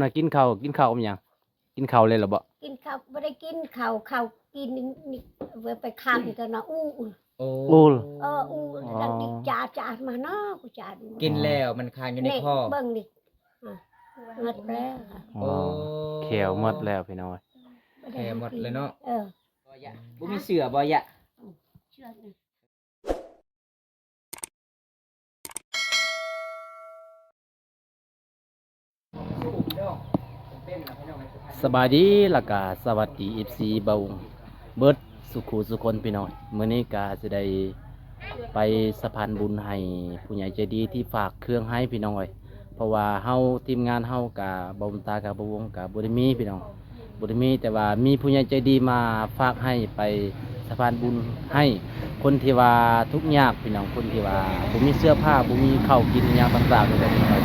ນະ ກິນເຂົ້າ ກິນເຂົ້າກັບຫຍັງ? ກິນເຂົ້າແລ້ວລະບໍ່? ກິນເຂົ້າ ບໍ່ໄດ້ກິນເຂົ້າ ເຂົ້າກິນນີ້ ໄປຄາບນີ້ກໍນະ ອູ ອູ ເອີ ອູ ອໍ ດັງດິຈາ ຈາມາເນາະ ກູຈາ ກິນແລ້ວມັນຄ້າງຢູ່ໃນຄໍ ເບິ່ງນີ້ ອາ ໝົດແລ້ວ ອໍ ໂອ້ ແຂ້ວໝົດແລ້ວພີ່ນ້ອງ ແຂ້ວໝົດແລ້ວເນາະ ເອີ ບໍ່ມີເສື້ອບໍ່ຍະ? ສະບາຍດີ ແລ້ວກະສະຫວັດດີ ເອັຟຊີ ເບົາເບິດສຸຂູສຸຄົນພີ່ນ້ອງ. ມື້ນີ້ກະຊິໄດ້ໄປສະພານບຸນໃຫ້ຜູ້ໃຫຍ່ໃຈດີທີ່ຝາກເຄື່ອງໃຫ້ພີ່ນ້ອງເອີຍ. ເພາະວ່າເຮົາ ທີມງານເຮົາກະ ບ່າວບຸນຕາກັບບ່າວວົງກະບໍ່ໄດ້ມີພີ່ນ້ອງ ບໍ່ໄດ້ມີ ແຕ່ວ່າມີຜູ້ໃຫຍ່ໃຈດີມາຝາກໃຫ້ໄປສະພານບຸນໃຫ້ຄົນທີ່ວ່າທຸກຍາກພີ່ນ້ອງ ຄົນທີ່ວ່າບໍ່ມີເສື້ອຜ້າ ບໍ່ມີເຂົ້າກິນອີ່ຫຍັງຕ່າງໆນີ້ແຫຼະພີ່ນ້ອງ.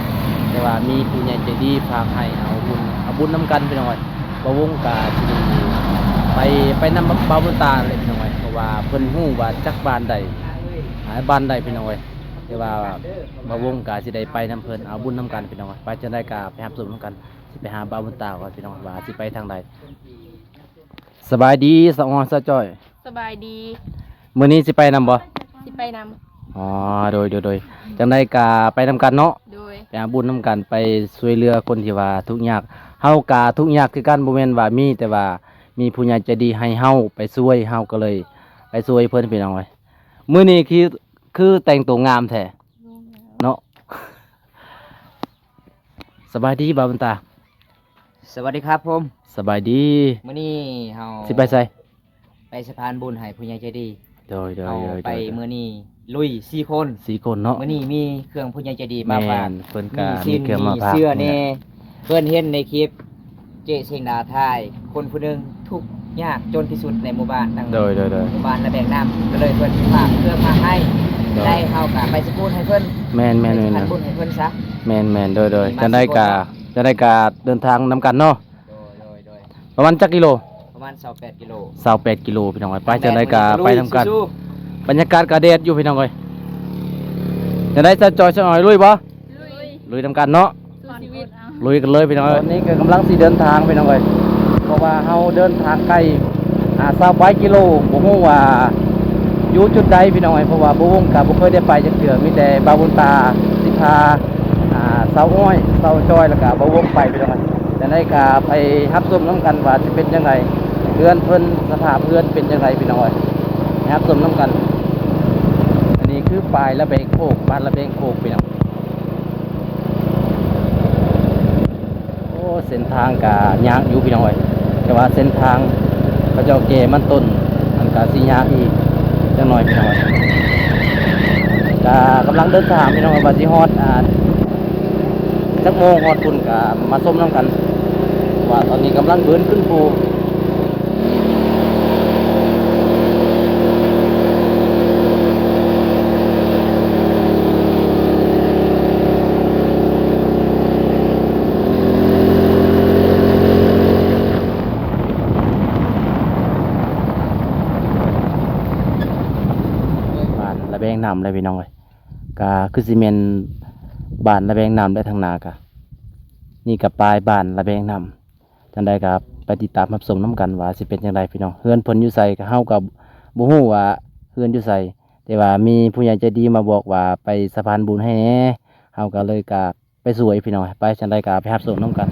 ແຕ່ວ່າມີຜູ້ໃຫຍ່ໃຈດີຝາກໃຫ້ເອົາບຸນ ເອົາບຸນນຳກັນພີ່ນ້ອງເອີຍ. ບ່າວວົງກະຊິໄປ ໄປນຳບ່າວບຸນຕາແຫຼະພີ່ນ້ອງເອີຍ ເພາະວ່າເພິ່ນຮູ້ວ່າຈັກບ້ານໃດ ອ່າ ບ້ານໃດພີ່ນ້ອງເອີຍ. ແຕ່ວ່າບ່າວວົງກະຊິໄດ້ໄປນຳເພິ່ນ ເອົາບຸນນຳກັນພີ່ນ້ອງ. ໄປຈັ່ງໃດກະໄປຮັບຊົມນຳກັນ ຊິໄປຫາບ່າວບຸນຕາກ່ອນພີ່ນ້ອງ ວ່າຊິໄປທາງໃດ. ສະບາຍດີສາວອ້ອຍ ສາວຈ້ອຍ. ສະບາຍດີ. ມື້ນີ້ຊິໄປນຳບໍ່? ຊິໄປນຳ. ອໍ ໂດຍ ໂດຍ ໂດຍ. ຈັ່ງໃດກະໄປນຳກັນເນາະ. ໂດຍ. ໄປຫາບຸນນຳກັນ ໄປຊ່ວຍເຫຼືອຄົນທີ່ວ່າທຸກຍາກ. ເຮົາກະທຸກຍາກຄືກັນ ບໍ່ແມ່ນວ່າມີ ແຕ່ວ່າມີຜູ້ໃຫຍ່ໃຈດີໃຫ້ເຮົາໄປຊ່ວຍ ເຮົາກໍເລີຍໄປຊ່ວຍເພິ່ນພີ່ນ້ອງເອີຍ. ມື້ນີ້ຄື ຄືແຕ່ງໂຕງາມແທ້ເນາະ. ສະບາຍດີບ່າວບຸນຕາ. ສະຫວັດດີຄັບຜົມ. ສະບາຍດີ. ມື້ນີ້ເຮົາຊິໄປໃສ? ໄປສະພານບຸນໃຫ້ຜູ້ໃຫຍ່ໃຈດີ. ໂດຍ ໂດຍ ເຮົາ ໂດຍ ໄປ ໂດຍ ມື້ນີ້ລຸຍສີ່ຄົນ ສີ່ຄົນເນາະ. ມື້ນີ້ມີເຄື່ອງຜູ້ໃຫຍ່ໃຈດີມາຝາກ. ແມ່ນ ເພິ່ນກະມີເຄື່ອງມາຝາກ ມີເສື້ອແນ່. ເພິ່ນເຫັນໃນຄລິບ ເຈເສັງດາຖ່າຍ ຄົນຜູ້ໜຶ່ງທຸກຍາກຈົນທີ່ສຸດໃນໝູ່ບ້ານ ທັງ ໂດຍ ໂດຍ ໂດຍ ໝູ່ບ້ານລະແບງນ້ຳ ກໍເລີຍເພິ່ນຝາກເຄື່ອງມາໃຫ້. ໂດຍ. ໄດ້ເຮົາກະໄປສະກຸນໃຫ້ເພິ່ນ. ແມ່ນໆໆ ໄປສະພານບຸນໃຫ້ເພິ່ນຊະ. ແມ່ນໆ ໂດຍ ໂດຍ. ຈັ່ງໃດກະ ຈັ່ງໃດກະເດີນທາງນຳກັນເນາະ. ໂດຍ ໂດຍ ໂດຍ. ປະມານຈັກກິໂລ? ປະມານຊາວແປດກິໂລ. ຊາວແປດກິໂລພີ່ນ້ອງເອີຍ. ໄປຈັ່ງໃດກະໄປນຳກັນ. ບັນຍາກາດກະແດດຢູ່ພີ່ນ້ອງເອີຍ. ຈັ່ງໃດສາວຈ້ອຍ ສາວອ້ອຍ ລຸຍບໍ່? ລຸຍ ລຸຍນຳກັນເນາະ. ສູ້ຊີວິດ ລຸຍກັນເລີຍພີ່ນ້ອງເອີຍ. ຕອນນີ້ກໍກຳລັງຊິເດີນທາງພີ່ນ້ອງເອີຍ ເພາະວ່າເຮົາເດີນທາງໄກ ອ່າ ຊາວປາຍກິໂລ ບໍ່ຮູ້ວ່າຢູ່ຈຸດໃດພີ່ນ້ອງເອີຍ. ເພາະວ່າບ່າວວົງກໍບໍ່ເຄີຍໄດ້ໄປຈັກເທື່ອ ມີແຕ່ບ່າວບຸນຕາຊິພາ ອ່າ ສາວອ້ອຍ ສາວຈ້ອຍ ແລ້ວກໍບ່າວວົງໄປພີ່ນ້ອງເອີຍ. ຈັ່ງໃດກໍໄປຮັບຊົມນຳກັນວ່າຊິເປັນຈັ່ງໃດ ເຮືອນເພິ່ນ ສະພາບເຮືອນເປັນຈັ່ງໃດພີ່ນ້ອງເອີຍ ໄປຮັບຊົມນຳກັນ. ອັນນີ້ຄືປາຍລະແບງໂຄກ ບ້ານລະແບງໂຄກພີ່ນ້ອງ. ໂອ້ ເສັ້ນທາງກະຍາກຢູ່ພີ່ນ້ອງເອີຍ ແຕ່ວ່າເສັ້ນທາງເຂົາເຈົ້າແກ່ມັນຕົ້ນ ມັນກະຊິຍາກອີກຈັກໜ້ອຍພີ່ນ້ອງເອີຍ. ກະກຳລັງເດີນທາງພີ່ນ້ອງເອີຍ ວ່າຊິຮອດ ອ່າ ຈັກໂມງຮອດພຸ້ນກະມາຊົມນຳກັນ ວ່າຕອນນີ້ກຳລັງເດີນຂຶ້ນພູ. ບ້ານລະແວງນ້ຳແລ້ວພີ່ນ້ອງເອີຍ. ກະຄືຊິແມ່ນບ້ານລະແວງນ້ຳແຫຼະ ທາງໜ້າກະ ນີ້ກະປາຍບ້ານລະແວງນ້ຳ. ຈັ່ງໃດກະໄປຕິດຕາມຮັບຊົມນຳກັນວ່າຊິເປັນຈັ່ງໃດພີ່ນ້ອງ. ເຮືອນເພິ່ນຢູ່ໃສ ກະເຮົາກະບໍ່ຮູ້ວ່າເຮືອນຢູ່ໃສ ແຕ່ວ່າມີຜູ້ໃຫຍ່ໃຈດີມາບອກວ່າໄປສະພານບຸນໃຫ້ແດ່ ເຮົາກະເລີຍກະໄປຊ່ວຍພີ່ນ້ອງ. ໄປຈັ່ງໃດກະໄປຮັບຊົມນຳກັນ.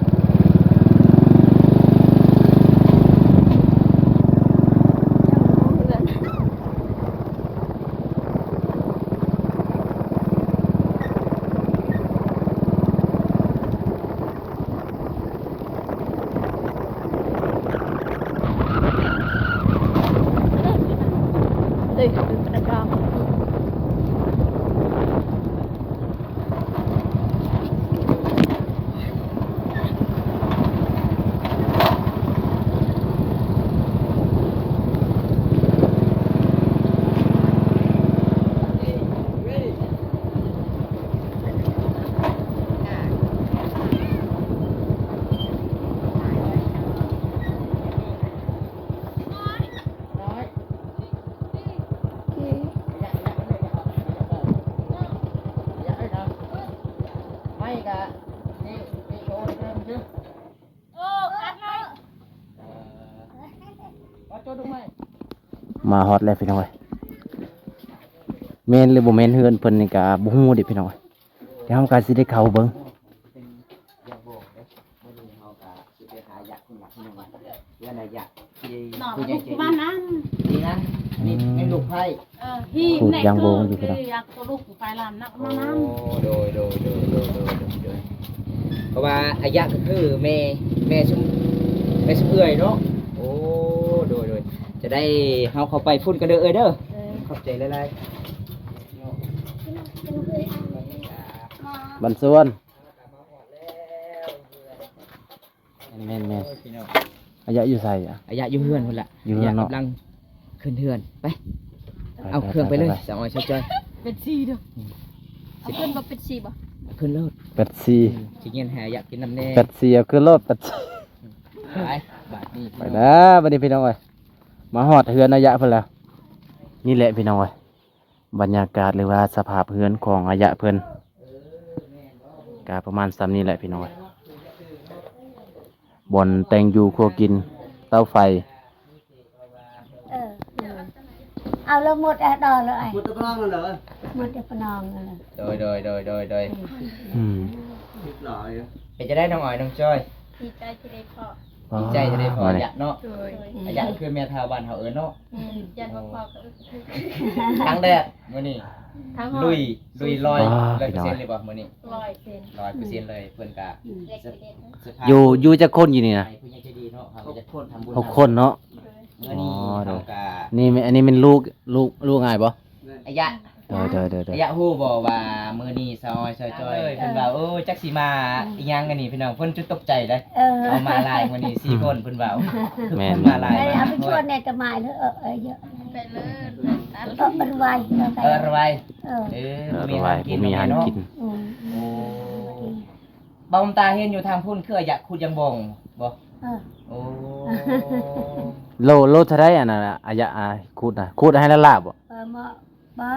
ເອີຍ ເປັນບັນຍາກາດ. ມາຮອດແລ້ວພີ່ນ້ອງເອີຍ ແມ່ນຫຼືບໍ່ແມ່ນເຮືອນເພິ່ນນີ້ກະບໍ່ຮູ້ເດ້ພີ່ນ້ອງເອີຍ ດຽວເຮົາກະຊິໄດ້ເຂົ້າເບິ່ງ ເຮືອນອາຍະທີ່ຜູ້ໃຫຍ່ໃຈດີ ນີ້ນະ ອັນນີ້ແມ່ລູກໃພ້ ເອີ ທີ່ ຂູດຢາງໂບງຢູ່ພີ່ນ້ອງ ຢາກໂຕລູກໄປລຳນະ ມານຳ ໂອ້ ໂດຍ ໂດຍ ໂດຍ ເພາະວ່າອາຍະກໍຄືແມ່ ແມ່ຊຸມ ແມ່ຊຸມເອື້ອຍເນາະ ໂອ້ ໂດຍ ໂດຍ ຈະໄດ້ເຮົາເຂົ້າໄປພຸ້ນກັນເດີເອື້ອຍເດີ ເອີ ຂອບໃຈຫຼາຍໆ ບັນຊວນ ແມ່ນໆ ອາຍະຢູ່ໃສອະ? ອາຍະຢູ່ເຮືອນພຸ້ນລະ ຢູ່ເຮືອນເນາະ ອາຍະກຳລັງຂຶ້ນເຮືອນ ໄປ ໄປ ເອົາເຄື່ອງໄປເລີຍ ໄປ ສາວອ້ອຍ ສາວຈ້ອຍ ເປັບຊີເດີ ອືມ ເອົາຂຶ້ນບໍ່ ເປັບຊີບໍ່? ເອົາຂຶ້ນໂລດ ເປັບຊີ ອືມ ຊິງຽນໃຫ້ອາຍະກິນນຳແດ່ ເປັບຊີ ເອົາຂຶ້ນໂລດ ເປັບຊີ ອືມ ໄປ ບາດນີ້ ໄປແລ້ວ ບາດນີ້ພີ່ນ້ອງເອີຍ ມາຮອດເຮືອນອາຍະເພິ່ນແລ້ວ ນີ້ແຫຼະພີ່ນ້ອງເອີຍ ບັນຍາກາດ ຫຼືວ່າສະພາບເຮືອນຂອງອາຍະເພິ່ນ ກະປະມານສ່ຳນີ້ແຫຼະພີ່ນ້ອງ ບ່ອນແຕ່ງຢູ່ຄົວກິນ ເຕົາໄຟ ເອີ ເອົາລະໝົດແອດດອລເລີຍ ໝົດແຕ່ພະນອງນັ້ນເດີ ໝົດແຕ່ພະນອງນັ້ນເດີ ໂດຍ ໂດຍ ໂດຍ ໂດຍ ອືມ ອືມ ເປັນຈັ່ງໃດນ້ອງອອຍ ນ້ອງຈ້ອຍ? ດີໃຈທີ່ໄດ້ພໍ້ ອໍ ດີໃຈທີ່ໄດ້ພໍ້ອາຍະເນາະ ໂດຍ ອາຍະຄືແມ່ເຖົ້າບ້ານເຮົາເອີ້ນເນາະ ອືມ ຢ້ານບໍ່ພໍ້ກໍອຶດ ທັງແດດມື້ນີ້ ທັງຮ້ອນ ລຸຍ ລຸຍຮ້ອຍ ອໍ ຮ້ອຍເປີເຊັນເລີຍບໍ່ມື້ນີ້? ຮ້ອຍເປີເຊັນ ຮ້ອຍເປີເຊັນເລີຍ ເພິ່ນກະ ອືມ ຢູ່ ຢູ່ຈັກຄົນຢູ່ນີ້ນະ? ຜູ້ໃຫຍ່ໃຈດີເນາະ ເຮົາກໍຈະທຳບຸນ ຫົກຄົນເນາະ ມື້ນີ້ ອໍ ເຮົາກະ ນີ້ ອັນນີ້ແມ່ນລູກ ລູກ ລູກອ້າຍບໍ່? ອາຍະ ໂດຍໆໆໆ ອາຍະຮູ້ບໍ່ວ່າມື້ນີ້ສາວອ້ອຍສາວຈ້ອຍ ເອີ ເພິ່ນວ່າ ໂອ້ ຈັກຊິມາອີ່ຫຍັງອັນນີ້ພີ່ນ້ອງ ເພິ່ນຈົນຕົກໃຈເດ້ ເອີ ເອົາມາຫຼາຍມື້ນີ້ສີ່ຄົນ ເພິ່ນວ່າ ແມ່ນໆໆ ມາຫຼາຍ ເອົາໄປຊວນແດ່ຕະໝາຍເດີ ເອີ ເອີ ເອີ ໄປເລີຍ ເອີ ເອີ ໄວ ເອີ ໄວ ເອີ ເອີ ບໍ່ມີຫາກິນ ບໍ່ມີຫາກິນ ອືມ ໂອ້ ອືມ ບໍ່ຕາເຫັນຢູ່ທາງພຸ້ນ ຄືອາຍະຂຸດຢາງບ່ອງບໍ່? ເອີ ໂອ້ ໂລ ໂລເທົ່າໃດອັນນັ້ນນະ ອາຍະ ອາ ຂຸດນະ ຂຸດໃຫ້ລະລາບບໍ່? ເອີ ບໍ່ ບໍ່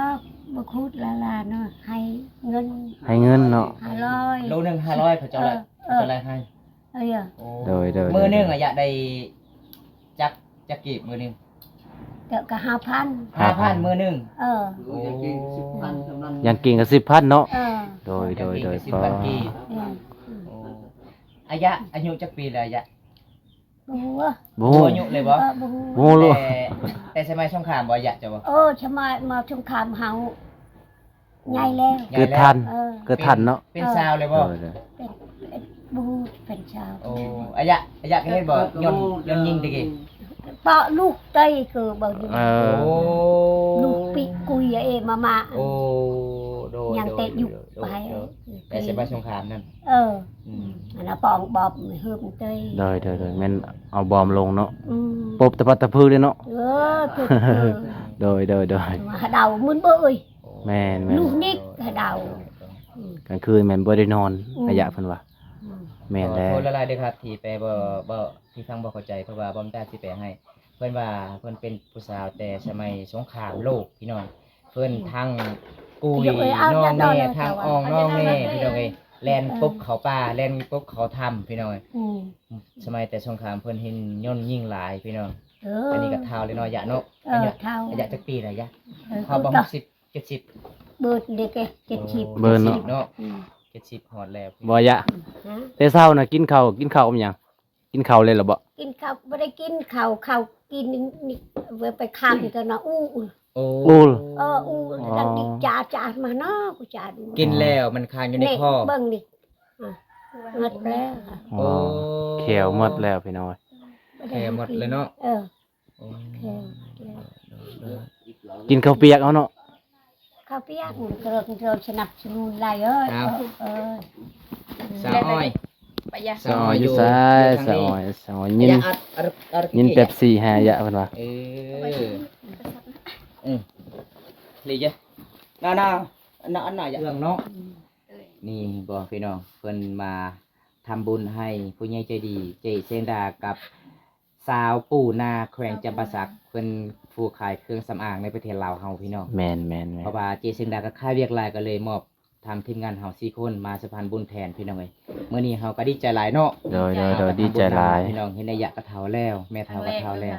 ບໍ່ຂຸດລະລາເນາະ ໃຫ້ເງິນ ໃຫ້ເງິນເນາະ ຫ້າຮ້ອຍ ໂລໜຶ່ງຫ້າຮ້ອຍ ເຂົາເຈົ້າໄລ່ ເອີ ເຂົາເຈົ້າໄລ່ໃຫ້ ເອີ ໂດຍໆໆ ມື້ໜຶ່ງອາຍະໄດ້ຈັກ ຈັກກີບມື້ໜຶ່ງ? ເຈົ້າກໍຫ້າພັນ ຫ້າພັນມື້ໜຶ່ງ ເອີ ໂອ້ ຢ່າງເກັ່ງກໍສິບພັນເນາະ ເອີ ໂດຍໆໆ ສິບພັນກີບ ອືມ ໂອ້ ອາຍະ ອາຍຸຈັກປີແລ້ວອາຍະ? ບໍ່ຮູ້ ບໍ່ຮູ້ອາຍຸເລີຍບໍ່? ເອີ ບໍ່ຮູ້ ບໍ່ຮູ້ ແຕ່ ແຕ່ສະໄໝສົງຄາມບໍ່ອາຍະ ເຈົ້າບໍ່? ເອີ ສະໄໝມາສົງຄາມເຮົາ ໃຫຍ່ແລ້ວ ໃຫຍ່ແລ້ວ ເກີດທັນ ເອີ ເກີດທັນເນາະ ເປັນ ເປັນຊາວເລີຍບໍ່? ໂດຍໆ ເປັນ ເປັນ ບໍ່ຮູ້ເປັນຊາວ ໂອ້ ອາຍະ ອາຍະກໍເຫັນບໍ່ ຍ້ອນ ຍ້ອນຍິງແຕ່ກີ້ ເປາະລູກເຕີຍຄືບໍ່ຢູ່ ເອີ ໂອ້ ລູກປິກຸຍເອມາມາ ໂອ້ ໂດຍໆ ຍັງແຕ່ຢູ່ໄປ ແຕ່ສະໄໝສົງຄາມນັ້ນ ເອີ ອືມ ອັນນ່າປອງບອບຫຶບເຕີຍ ໂດຍໆໆ ແມ່ນເອົາບອມລົງເນາະ ອືມ ປົບຕະພັດຕະພຶເລີຍເນາະ ເອີ ໂດຍໆໆ ມາເດົາມຶນເບີຍ ແມ່ນໆ ລູກນິກໃຫ້ເດົາ ອືມ ກາງຄືນແມ່ນບໍ່ໄດ້ນອນ ອືມ ອາຍະເພິ່ນວ່າ ອືມ ແມ່ນແລ້ວ ຂໍໂທດຫຼາຍໆເດີຄັບ ທີ່ແປບໍ່ ບໍ່ ທີ່ຟັງບໍ່ເຂົ້າໃຈ ເພາະວ່າບໍ່ມີຕາຊິແປໃຫ້ ເພິ່ນວ່າເພິ່ນເປັນຜູ້ສາວແຕ່ສະໄໝສົງຄາມໂລກ ພີ່ນ້ອງ ເພິ່ນ ອືມ ທັງກຸຍ ເອີ ເອົາ ນ້ອງແນ່ ເອົາ ທັງອ່ອງນ້ອງແນ່ ເອົາ ພີ່ນ້ອງເອີຍ ແລ່ນ ເອີ ປົບເຂົ້າປ່າ ແລ່ນປົບເຂົ້າຖ້ຳ ພີ່ນ້ອງເອີຍ ອືມ ສະໄໝແຕ່ສົງຄາມເພິ່ນເຫັນຍົນຍິງຫຼາຍ ພີ່ນ້ອງ ເອີ ອັນນີ້ກໍເຖົ້າແລ້ວເນາະ ອາຍະເນາະ ເອີ ເຖົ້າ ອາຍະຈັກປີແລ້ວອາຍະ? ເອີ ຮອດບໍ່ ຫົກສິບ ເຈັດສິບ ເບີດເດກະ ເຈັດສິບ ເບີດເນາະ ເຈັດສິບເນາະ ອືມ ເຈັດສິບຮອດແລ້ວ ບໍ່ອາຍະ ອືມ ແຕ່ເຊົ້ານະກິນເຂົ້າ ກິນເຂົ້າກັບຫຍັງ? ກິນເຂົ້າເລີຍລະບໍ່? ກິນເຂົ້າ ບໍ່ໄດ້ກິນເຂົ້າ ເຂົ້າກິນນີ້ ໄປຄ້າງກັນນະ ອູ ໂອ້ ອູ ເອີ ອູ ອໍ ຈັ່ງນີ້ຈາ ຈາມາເນາະ ກູຈາ ກິນແລ້ວມັນຄ້າງຢູ່ໃນຄໍ ເບິ່ງນີ້ ອ່ະ ໝົດແລ້ວ ອໍ ໂອ້ ແຂ້ວໝົດແລ້ວພີ່ນ້ອງ ແຂ້ວໝົດແລ້ວເນາະ ເອີ ໂອ້ ແຂ້ວໝົດແລ້ວ ກິນເຂົ້າປຽກເອົາເນາະ ເຂົ້າປຽກ ເອີ ສະໜັບສະໜູນຫຼາຍເອີຍ ເອີ ສາວອ້ອຍ ສາວອ້ອຍຢູ່ໃສ? ສາວອ້ອຍ ສາວອ້ອຍຍິນ ຍິນເປັບຊີໃຫ້ອາຍະເພິ່ນວ່າ ເອີ ອືມ ລີເຈ ນາ ນາ ນາ ນາ ເລື່ອງເນາະ ນີ້ບໍ່ພີ່ນ້ອງ ເພິ່ນມາທຳບຸນໃຫ້ຜູ້ໃຫຍ່ໃຈດີ ເຈ ເຊງດາ ກັບ ຊາວປູນາ ແຂວງຈຳປາສັກ ເພິ່ນຜູ້ຂາຍເຄື່ອງສຳອາງໃນປະເທດລາວເຮົາພີ່ນ້ອງ ແມ່ນໆໆ ເພາະວ່າເຈເຊງດາກໍຄາວຽກຫຼາຍ ກໍເລີຍມອບທາງທີມງານເຮົາສີ່ຄົນມາສະພານບຸນແທນພີ່ນ້ອງເອີຍ ມື້ນີ້ເຮົາກໍດີໃຈຫຼາຍເນາະ ໂດຍໆໆ ດີໃຈຫຼາຍ ພີ່ນ້ອງເຫັນໄອຍະກໍເຖົ້າແລ້ວ ແມ່ເຖົ້າກໍເຖົ້າແລ້ວ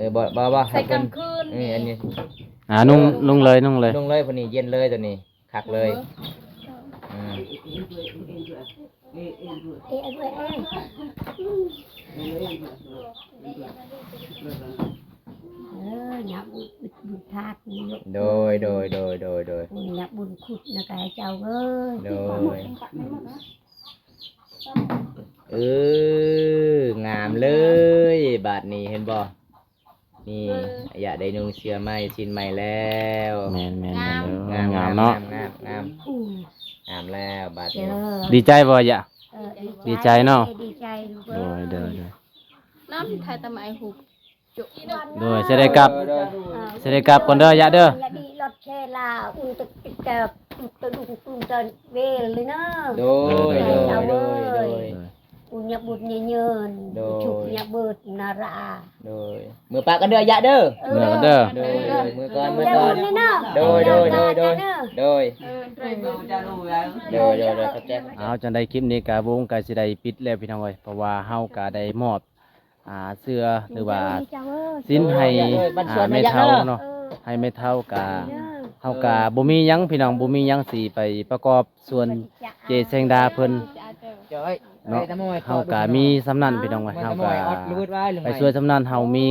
ເອີ ບໍ່ ບໍ່ ບໍ່ ໃສ່ກາງຄືນ ເອີ ອັນນີ້ ອ່າ ນຸ່ງ ນຸ່ງເລີຍ ນຸ່ງເລີຍ ນຸ່ງເລີຍ ພວກນີ້ເຢັນເລີຍ ໂຕນີ້ຄັກເລີຍ. ອືມ ເອີ ຍາບຸນທາດນີ້ ໂດຍ ໂດຍ ໂດຍ ໂດຍ ໂດຍ ບຸນຍາບຸນຄຸດນະກາຍເຈົ້າເອີຍ ໂດຍ. ເອີ ງາມເລີຍ ບາດນີ້ເຫັນບໍ່? ນີ້ ອາຍະໄດ້ນຸ່ງເສື້ອໃໝ່ ສິ້ນໃໝ່ແລ້ວ. ແມ່ນໆໆ ງາມ ງາມເນາະ ງາມ ງາມ ງາມ ອືມ ງາມແລ້ວບາດນີ້. ດີໃຈບໍ່ອາຍະ? ເອີ ດີໃຈເນາະ ດີໃຈລູກເອີຍ ໂດຍ ໂດຍ ໂດຍ. ນ້ຳທີ່ຖ່າຍຕາມໄອຮູບ ໂດຍ ຊິໄດ້ກັບ ເອີ ຊິໄດ້ກັບກ່ອນເດີອາຍະເດີ. ໂດຍ ໂດຍ ໂດຍ ໂດຍ ໂດຍ ໂດຍ ໂດຍ ໂດຍ ໂດຍ. ໂດຍ ເມືອປະກັນເດີອາຍະເດີ ເອີ ເມືອກັນເດີ ໂດຍ ໂດຍ ເມືອກ່ອນ ເມືອກ່ອນ ໂດຍ ໂດຍ ໂດຍ ໂດຍ ໂດຍ ເອີ ໂດຍ ໂດຍ ໂດຍ ຂອບໃຈ. ເອົາ ຈັ່ງໃດຄລິບນີ້ກະວົງກະຊິໄດ້ປິດແລ້ວພີ່ນ້ອງເອີຍ ເພາະວ່າເຮົາກະໄດ້ມອບ ອ່າ ເສື້ອ ຫຼືວ່າສິ້ນໃຫ້ ອ່າ ແມ່ເຖົ້າເນາະ ເອີ ໃຫ້ແມ່ເຖົ້າກະ ເຮົາກະບໍ່ມີຫຍັງພີ່ນ້ອງ ບໍ່ມີຫຍັງຊິໄປປະກອບສ່ວນເຈແສງດາເພິ່ນເນາະ. ເຮົາກະມີສ່ຳນັ້ນພີ່ນ້ອງເອີຍ ເຮົາກະໄປຊ່ວຍສ່ຳນັ້ນ ເຮົາມີ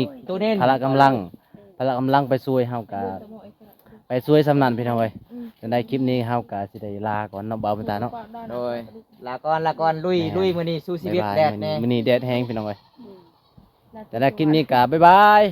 ພະລະກຳລັງ ພະລະກຳລັງໄປຊ່ວຍ ເຮົາກະໄປຊ່ວຍສ່ຳນັ້ນພີ່ນ້ອງເອີຍ. ຈັ່ງໃດຄລິບນີ້ເຮົາກະຊິໄດ້ລາກ່ອນເນາະ ບ່າວບຸນຕາເນາະ. ໂດຍ ລາກ່ອນ ລາກ່ອນ ລຸຍ ລຸຍ ມື້ນີ້ສູ້ຊີວິດ ແດດແນ່ ມື້ນີ້ແດດແຮງພີ່ນ້ອງເອີຍ. ຈັ່ງໃດຄລິບນີ້ກະບາຍບາຍ.